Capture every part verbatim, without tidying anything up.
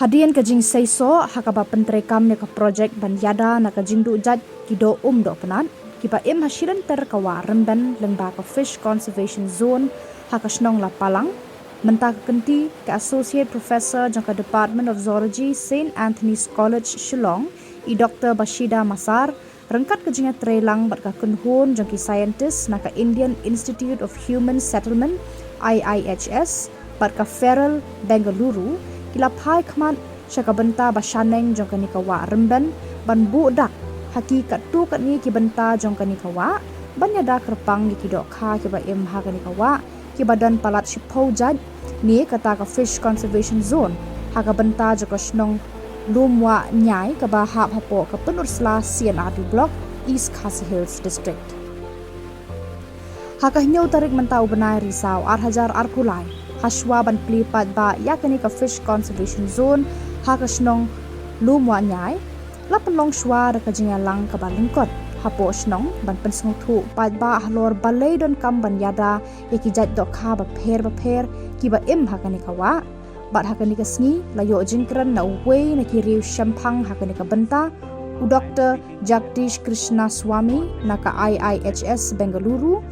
Hadien ka jingseisoh ha kaba pyntreikam ïa ka projek ban ïada na ka jingduh jait ki doh um doh pnat kiba im ha shilynter ka wah Rymben lyngba ka Fish Conservation Zone ha ka shnong Lapalang, mynta ka kynti ka Associate Professor jong ka Department of Zoology, Saint Anthony's College, Shillong, i Doctor Bashida Masar, ryngkat ka jingïatreilang bad ka kynhun jong ki scientist na ka Indian Institute of Human Settlement, I I H S, bad ka Feral Bengaluru, ki la phai khmat sha ka bynta ba shaneng jong kane ka wah Rymben ban buh dak ha ki katto katne ki bynta jong kane ka wah, ban ïada kyrpang ïa ki dohkha kiba im ha kane ka wah, kiba don palat shiphew jait, ne kata ka Fish Conservation Zone ha ka bynta jong ka shnong Lumwahnyai kaba hap hapoh ka Pynursla C and R D Block, East Khasi Hills District. Ha ka hynñiew tarik mynta u bnai Risaw ar hajar arphew lai, hashwa ban plie paidbah ïa kane ka Fish Conservation Zone ha ka shnong Lumwahnyai, la pynlong shwa da ka jingïalang kaba lyngkot hapoh shnong ban pynsngewthuh paidbah halor balei donkam ban ïada ïa ki jait dohkha bapher bapher kiba im ha kane ka wah. Bad ha kane ka sngi la ïoh jingkren na uwei na ki riew shemphang ha kane ka bynta, u Doctor Jagdish Krishna Swami na ka I I H S Bengaluru,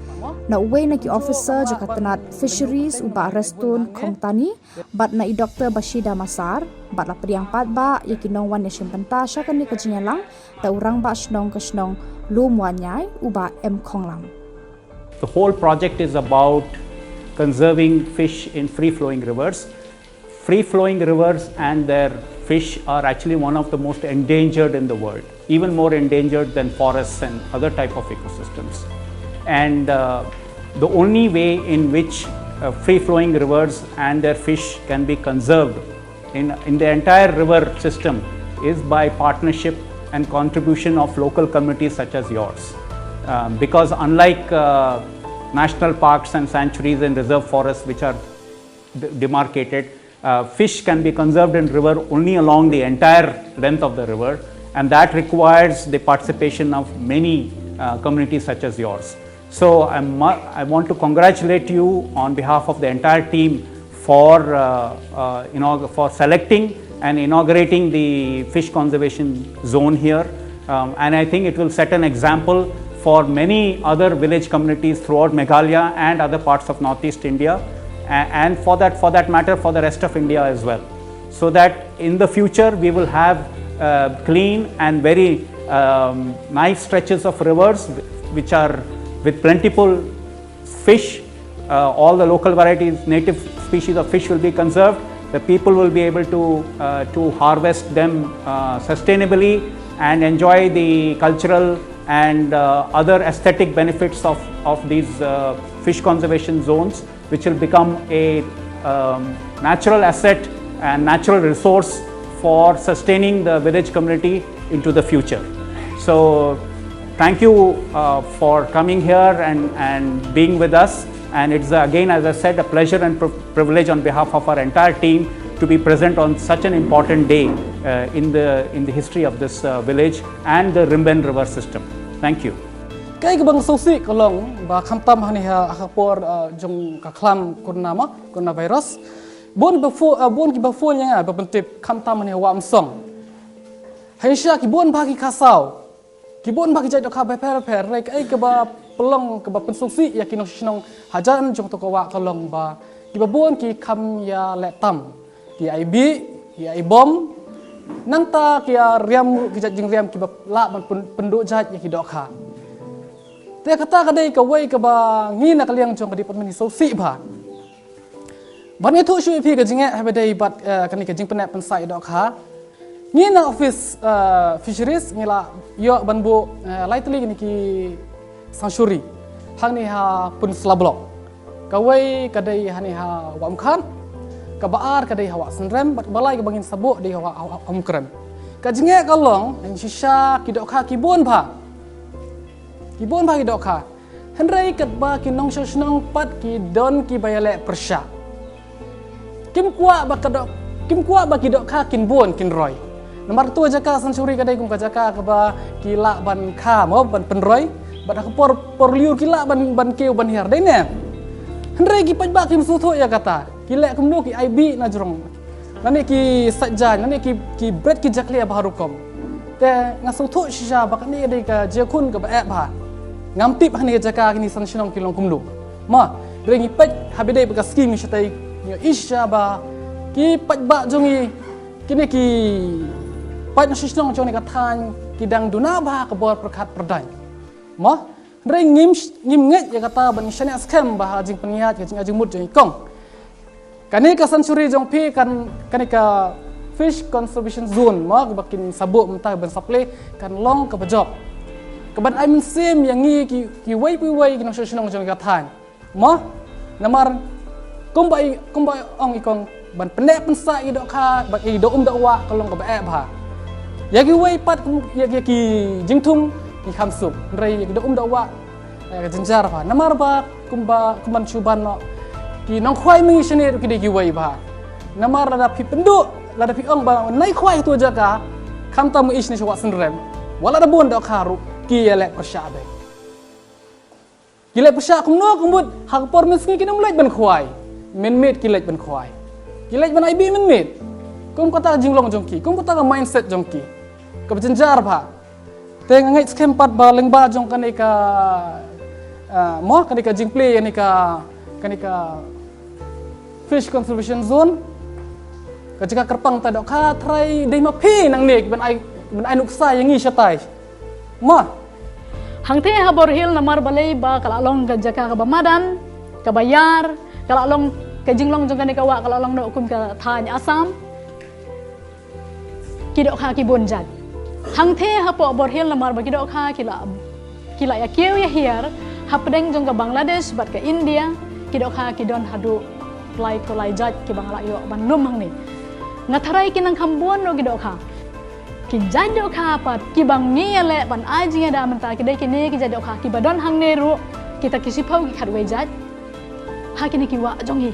na uwei na ki officer jong ka tnat Fisheries, u Bah Reston Khongtani, bad na i Doctor Bashida Masar, bad la pdiang paidbah ïa ki nongwan ïashim bynta sha kane ka jingïalang da u rangbah shnong ka shnong Lumwahnyai, u Bah M Khonglam. The whole project is about conserving fish in free flowing rivers. Free flowing rivers and their fish are actually one of the most endangered in the world, even more endangered than forests and other type of ecosystems. And uh, the only way in which uh, free flowing rivers and their fish can be conserved in, in the entire river system is by partnership and contribution of local communities such as yours. Um, because unlike uh, national parks and sanctuaries and reserve forests, which are d- demarcated, uh, fish can be conserved in river only along the entire length of the river, and that requires the participation of many uh, communities such as yours. So I'm, I want to congratulate you on behalf of the entire team for, uh, uh, you know, for selecting and inaugurating the fish conservation zone here. Um, and I think it will set an example for many other village communities throughout Meghalaya and other parts of Northeast India, and for that, for that matter, for the rest of India as well. So that in the future we will have uh, clean and very um, nice stretches of rivers which are with plentiful fish. Uh, all the local varieties, native species of fish will be conserved. The people will be able to, uh, to harvest them uh, sustainably and enjoy the cultural and uh, other aesthetic benefits of, of these uh, fish conservation zones, which will become a um, natural asset and natural resource for sustaining the village community into the future. So, thank you uh, for coming here and, and being with us. And it's uh, again, as I said, a pleasure and pri- privilege on behalf of our entire team to be present on such an important day uh, in, the, in the history of this uh, village and the Rymben River system. Thank you. Kaei kaba nga sngewsih ka long ba khamtam hangne ha ka por jong ka khlam corona ma, coronavirus, bun ba phone, bun kiba phone ïa nga ba pyntip khamtam hangne ha Wah Umsong. Hynrei ki bun ba ki khasaw, ki bun ba ki jait dohkha bapher bapher, hynrei kaei kaba pynlong kaba pynsngewsih ïa ki nongshong shnong hajan jong to ka wah ka long ba kiba bun ki kham ïaleh tam, ki ai bih, ki ai bom, nangta ki ïa riam ruh ki jait jingriam kiba lah ban pynduh jait ïa ki dohkha. Te kata ka dei kawei kaba ngi na ka liang jong ka department ngi sngewsih bha. Ban ïathuh shuh ïa phi ka jingeh haba dei bad kane ka jingpyneh pynsah ïa dohkha. Ngi na office Fisheries ngi la ïoh ban buh lai tylli kine ki sanctuary hangne ha Pynursla Block. Kawei ka dei hangne ha Wah Umkhat, kaba ar ka dei ha Wah Synrem bad kaba lai kaba ngin sa buh dei ha Wah Umkrem. Ka jingeh ka long, shisha ki dohkha ki bun bha. Ki bun bha ki dohkha. Hynrei katba ki nongshong shnong pat ki don kiba ïaleh pyrshah. Kim kwah ba ka doh, kim kwah ba ki dohkha kin bun kin roi. Namar tu jaka sanctuary ka dei kum ka jaka kaba ki lah ban kha mo ban pynroi. Bad ha ka por por lyiur ki lah ban ban kiew ban hiar dei ne. Hynrei ki paidbah kim sngewthuh ïa kata. Ki leh kumno, ki ai bih na jrong. Nane ki sait jaiñ, nane ki, ki bret ki jakhlia bha rukom. Te nga sngewthuh shisha ba kane ka dei ka jingkhun kaba eh bha. Ngam tip ha kane ka jaka kine san shnong ki long kumno. Mo, hynrei ngi peit ha ba dei ba ka skim ngi shatai, ngi ïohi shisha ba ki paidbah jong ngi, kine ki paid nongshong shnong jong kane ka thaiñ ki dang duna bha ka bor pyrkhat pyrdaiñ. Mo, hynrei ngim, ngim ngeit ïa kata ban shaniah skhem bha ha jingpynïaid ka jing, jingmut jong i kong. Kane ka sanctuary jong phi kan, kane ka fish conservation zone, mo, kaba kin sa buh mynta ban sa plie, kan long kaba jop. Kaban ai mynsiem ïa ngi ki, kiwei kiwei ki nongshong shnong jong ka thaiñ. Mo, namar kumba i, kumba ong i kong, ban pynneh pynsah ïa ki dohkha, bad ïa ki doh um doh wah ka long kaba eh bha. Ïa kiwei pat kum, ïa, ïa ki jingthung ngi kham suk. Hynrei ïa ki doh um doh wah, eh, ka jynjar bha. Namar ba kumba, kumban shu ban noh, ki nongkhwai ma ngi shane ruh ki dei kiwei bha. Namar lada phi pynduh, lada phi ong ba nai khwai ha tu jaka, khamtam ma i shane sha Wah Synrem, wat lada bun dohkha ruh, ki ïaleh pyrshah beit. Ki leh pyrshah kumno ka mut, ha ka por mynsngi kim leit ban khwai. Mynmiet ki leit ban khwai. Ki leit ban ai bih mynmiet. Kum kata ka jinglong jong ki, kum kata ka mindset jong ki. Kaba jynjar bha. Te nga ngeit skhem pat ba lyngba jong kane ka, ah, mo, kane ka jingplie ïa kane ka, kane ka fish conservation zone, ka jaka kyrpang ta dohkha, trai dei ma phi nangne ban ai, ban ai nuksa ïa ngi shatai. Mo. Hangthie ha Bor Hill namar balei ba ka la long ka jaka kaba madan, kaba ïar, ka la long ka jinglong jong kane ka wah ka la long noh kum ka thaiñ Assam. Ki dohkha ki bun jait. Hangthie hapoh Bor Hill namar ba ki dohkha ki la, ki la ïa kiew ïa hiar hapdeng jong ka Bangladesh bad ka India, ki dohkha ki don haduh lai ko lai jait kiba nga la ïoh ban lum hangne. Nga tharai ki nang kham bun ruh ki dohkha. Ki jait dohkha pat kiba ngi ïaleh ban ai jingïada mynta ki dei kine ki jait dohkha kiba don hangne ruh kita ki shiphew ki khatwei jait. Ha kine ki wah jong ngi.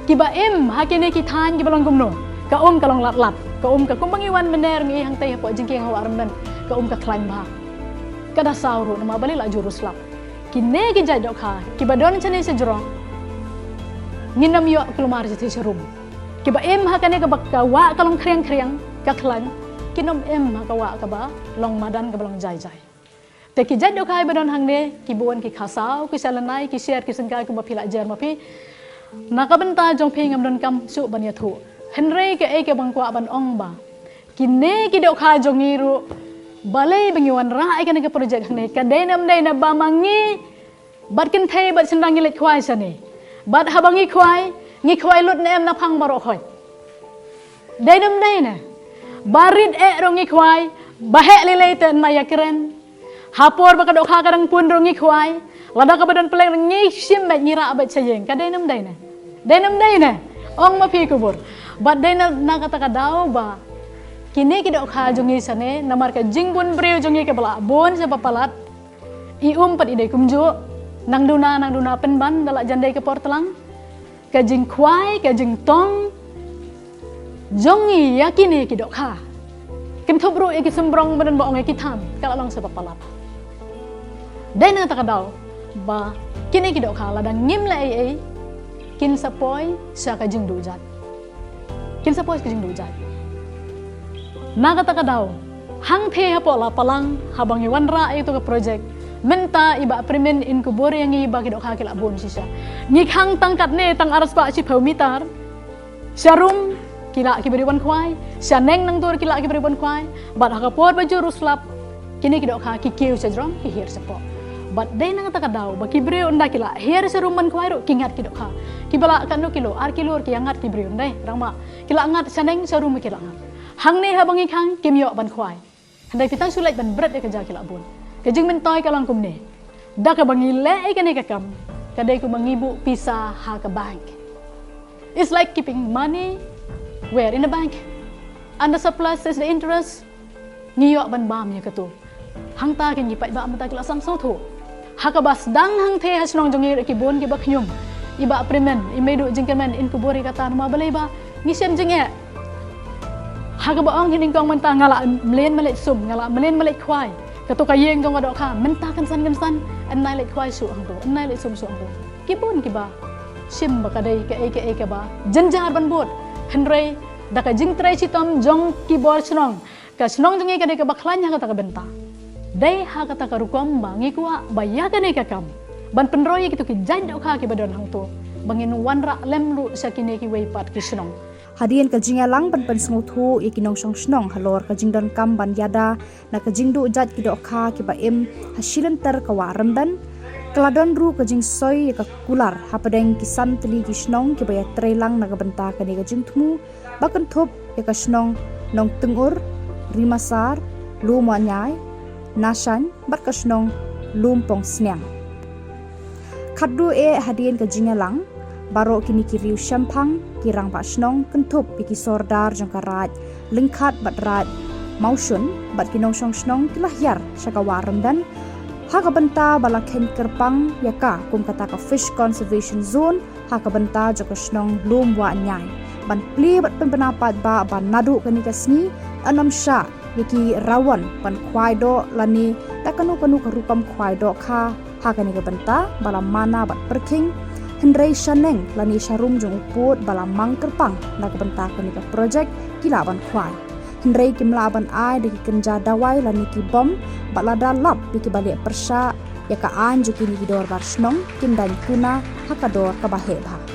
Kiba im ha kine ki thaiñ kiba long kumno. Ka um ka long lat lat. Ka um ka kumba ngi wan mynne ngi hangtei hapoh jingkieng ha Wah Rymbin. Ka um ka khlaiñ bha. Ka da saw ruh namar balei la jur u slap. Kine ki jait dohkha kiba don shane shajrong. Ngin ym ïoh kulmar shathie sharum. Kiba im ha kane kaba ka wah ka long khriang khriang, ka khlaiñ, kin ym im ha ka wah kaba long madan kaba long jai jai. Te ki jait dohkha ba don hangne, ki bun ki kha saw, ki sha lynai, ki sher, ki syngkai kumba phi la jer ma phi. Na ka bynta jong phi ngam donkam shuh ban ïathuh. Hynrei kaei kaba nga kwah ban ong ba kine ki dohkha jong ngi ruh, balei ba ngi wanrah ïa kane ka project hangne, ka dei ne ym dei na ba ma ngi bad kynthei bad shynrang ngi leit khwai shane. Bad haba ngi khwai, ngi khwai lut ne em na phang baroh hoi. Dei ne ym dei ne. Ba rit eh ruh ngi khwai, ba heh lei lei te yn ïa kren. Ha por ba ka dohkha ka dang pun ruh ngi khwai. Lada kaba don pylleng ruh ngi shim beit ngi rah beit sha ïing. Ka dei ne ym dei ne. Dei ne ym dei ne. Ong ma phi Kubur. Bad dei na, na kata ka daw ba kine ki dohkha jong ngi shane, namar ka jingbun briew jong ngi kaba la bun sha ba palat. I um pat i dei kumjuh, nang duna, nang duna pynban, da la jan dei ka por tlang. Ka jingkhwai, ka jingtong jong ngi ïa kine ki dohkha. Kynthup ruh ïa ki symbrong ba don ba ong ïa ki tham, ka la long sha ba palat. Dei na kata ka daw ba kine ki dohkha lada ngim leh ei ei, kin sa poi sha ka jingduh jait. Kin sa poi sha ka jingduh jait. Na kata ka daw, hangthie hapoh Lapalang, haba ngi wanrah ïa kito ka project, mynta i Bah Primit in kubur ïa ngi ba ki dohkha ki la bun shisha. Ngi khang tang katne tang arspah shiphew mitar. Sharum ki lah ki briew ban khwai, shaneng nangtur ki lah ki briew ban khwai. Bad ha ka por ba jur u slap, kine ki dohkha ki kiew shajrong, ki hiar shapoh. Bad dei na kata ka daw ba ki briew ynda ki la hiar sharum ban khwai ruh ki ngat ki dohkha. Kiba lah katno kilo, ar kilo ki ïa ngat ki briew ynda, rang ma ki la ngat shaneng sharum ki la ngat. Hangne haba ngi khang kim ïoh ban khwai. Hynrei phi tang shu leit ban bret ïa ka ja ki la bun. Ka jingmyntoi ka long kumne. Da kaba ngi leh ïa kane ka kam, ka dei kumba ngi buh pisa ha ka bank. It's like keeping money where in a bank. And the surplus is the interest. Ngi ïoh ban bam ïa katu. Hangta ki ngi paidbah mynta ki la sam sngewthuh. Ha kaba sdang hangthie ha shnong jong ngi ruh ki bun kiba khñium. I Bah Primit, i mei duh jingkyrmen in kubur ïa kata namar balei ba ngi shem jingeh. Ha kaba ong hi nyngkong mynta nga la mlien ma leit sum, nga la mlien ma leit khwai. Kato ka ïing jong ka dohkha mynta kynsan kynsan, yn nai leit khwai shuh hangto, yn nai leit sum shuh hangto. Ki bun kiba shim ba ka dei kaei kaei kaba jynjar ban bud. Hynrei Da ka jingtrei shitom jong ki bor shnong, ka shnong jong ngi ka dei kaba khlaiñ ha kata ka bynta. Dei ha kata ka rukom ba ngi kwah ba ïa kane ka kam ban pynroi ïa kito ki jait dohkha kiba don hangto, ba ngin wanrah lem ruh sha kine kiwei pat ki shnong. Hadien ka jingïalang ban pynsngewthuh ïa ki nongshong shnong halor ka jingdonkam ban ïada na ka jingduh jait ki dohkha kiba im ha shilynter ka wah Rymben, ka la don ruh ka jingsoi ïa ka kular hapdeng ki san tylli ki shnong kiba ïatreilang na ka bynta kane ka jingthmu, ba kynthup ïa ka shnong Nongtyngur, Rimasar, Lumwahñiai, Nashain bad ka shnong Lumpongsniang. Khatduh eh hadien ka jingïalang, baroh kine ki riew shemphang, ki rangbah shnong kynthup ïa ki sordar jong ka Raid Lyngkhat bad Raid Mawshun bad ki nongshong shnong ki la hiar sha ka wah Rymben ha ka bynta ba la kheiñ kyrpang ïa ka kum kata ka Fish Conservation Zone ha ka bynta jong ka shnong Lumwahñiai, ban plie bad pynbna paidbah ba naduh kane ka sngi yn ym shah ïa ki rawon ban khwai doh lane da kano kano ka rukom khwai dohkha ha kane ka bynta ba la mana bad pyrkhing. Hynrei shaneng lane sharum jong u pud ba la mang kyrpang na ka bynta kane ka projek ki lah ban khwai. Hynrei kim lah ban ai da ki kynja dawai lane ki bom, bad lada lap ïa kiba leh pyrshah ïa ka aiñ jong kine ki dorbar shnong, kin daiñ kuna ha ka dor kaba heh bha.